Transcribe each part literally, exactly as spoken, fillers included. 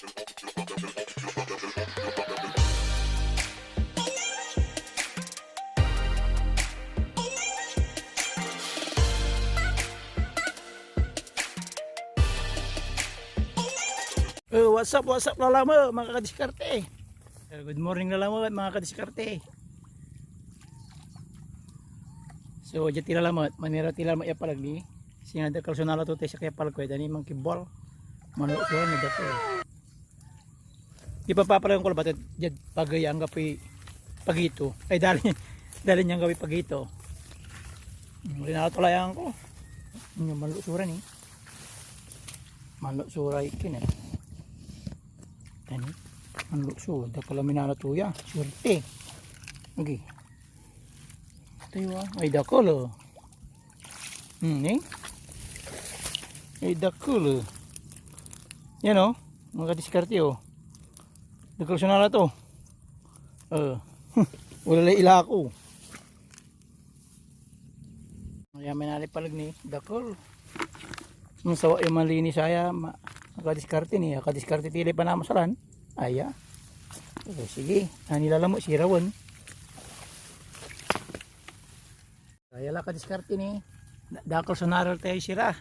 Eh, what's up, what's up, lalamet, mga kadiskarte. Eh, good morning, lalamet, mga kadiskarte. So, dia ti lalamet, manira ti lalamet ya palag ni. Singa dakel so nala to, tay sakey a palag ko, eh, dani mankibol. Manlukso ni dakel. Ipapapalayan ko labat diad pagey ya anggapoy pagito. Ay, dalin, dalin ya anggapoy pagito. Hmm, linala to layan ko. Hmm, manlukso ra ni. Manlukso ra ikin, eh. Ano? Manlukso. Dakel a minala to ya. Swerte. Okay. Tayo, ah. Ay, dakel, oh. Hmm, eh? Ay, dakel, oh. Yan, oh. Mga kadiskarte, oh. Dakel so nala to. Eh. Wala lay ilako. Ayan, may nalay palag ni dakel. Ang sawa yung malinis aya, ma-, makadiskarte ni, akadiskarte ti lay panamasalan. Aya. O, sige, ani lalamet, sirawen. Aya la kadiskarte ni. Da-, dakel so naral tayo sira.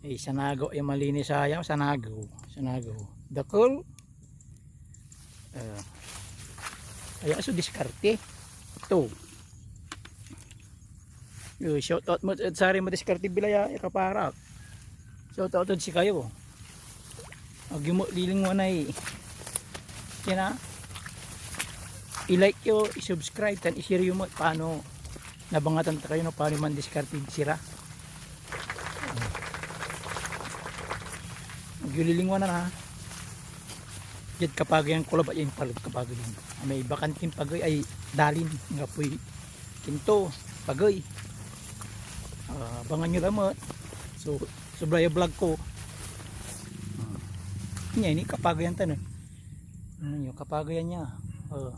Eh, sanago yung malinis aya, sanago, sanago. Dakel. Ah. Aya so diskarte. To. Yo, shout out mo ed saray madiskarte bilay a, ya kaparak. Shout out ed sikayo. Ag yo mo lilingwanay. Yan, ah. I-like yo, i-subscribe, tan i-share yo mo paano nabangatan ta kayo no paano mandiskartid sira. Ag yo lilingwanan, ha. Diad kapageyan ko labat yan, palad kapageyan. May bakanting pagey ay dalin, anggapoy kinto, pagey. Ah, abangan yo lamet. So, sobra ya vlog ko. Ah. Nia, ini kapageyan tan, eh. Ano nyo, kapageyan nia. Oh.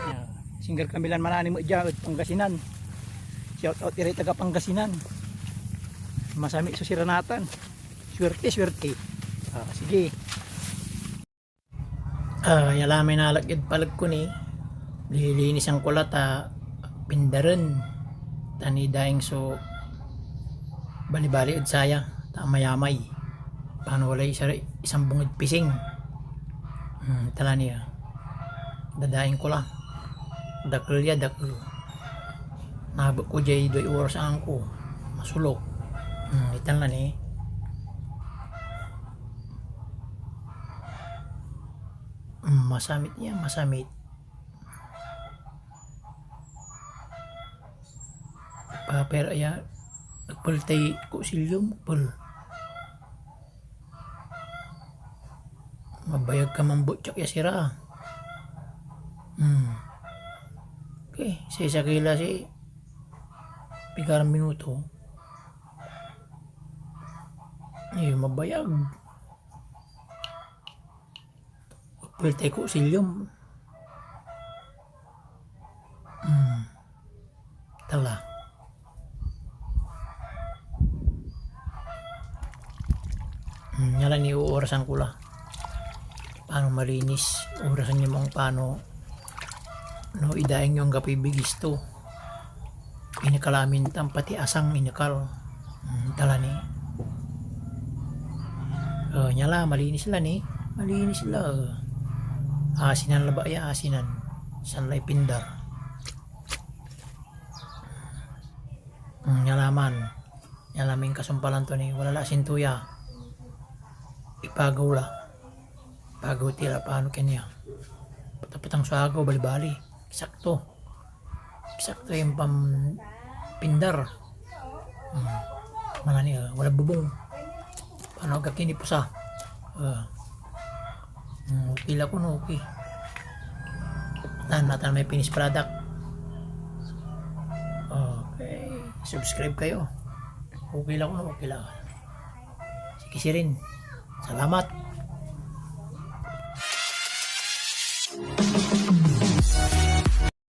Ya. Singger kami lan manani met dia ed Pangasinan. Shout out iray taga Pangasinan. Masami so sira natan. Swerte, swerte. Ah, sige. Ah, ya la may nalak ed palag ko ni. Lilinisan ko la ta pindaren. Tan idaing so balibali ed saya, ta amayamay. Pano walay isa, isang bungad pising. Hmm, tala ni, ah. Dadaing ko la. Dakel ya, dakel. Nabet ko diay duay oras angko. Masolok. Hmm, itan la ni. Hmm, masamit ya, masamit. Paper aya, epel tay kusilyom, epel. Mabayag ka manbutyak ya sira. Hmm. Okay, say sakey la si pigaran minuto. Ay, mabayag. Epel tay kusilyom. Hmm. Tala. Hmm, nia la ni, oorasan ko la. Pano malinis, orasan yo man pano, no, idaing yo anggapoy bigis to. Inekal amin tan pati asang inekal. Hmm, tala ni. Oh, nia la, malinis la ni. Malinis la, oh. Asinan labat ya, asinan. San lay pindar. Hmm, nia la man. Nia la may kasumpalan to ni. Wala la asin to ya. Ipagew la. Pagew ti la pano ken ya. Patapatang so agew, balibali. Sakto. Sakto yung pampindar. Hmm. Manani, ah, wala bubong. Paano agak kinipusa? Ah. Hmm, okay la kuno, okay. Tan, natan may finished product. Okay. Subscribe kayo. Okay la kuno, okay la. Sige, sirin. Salamat.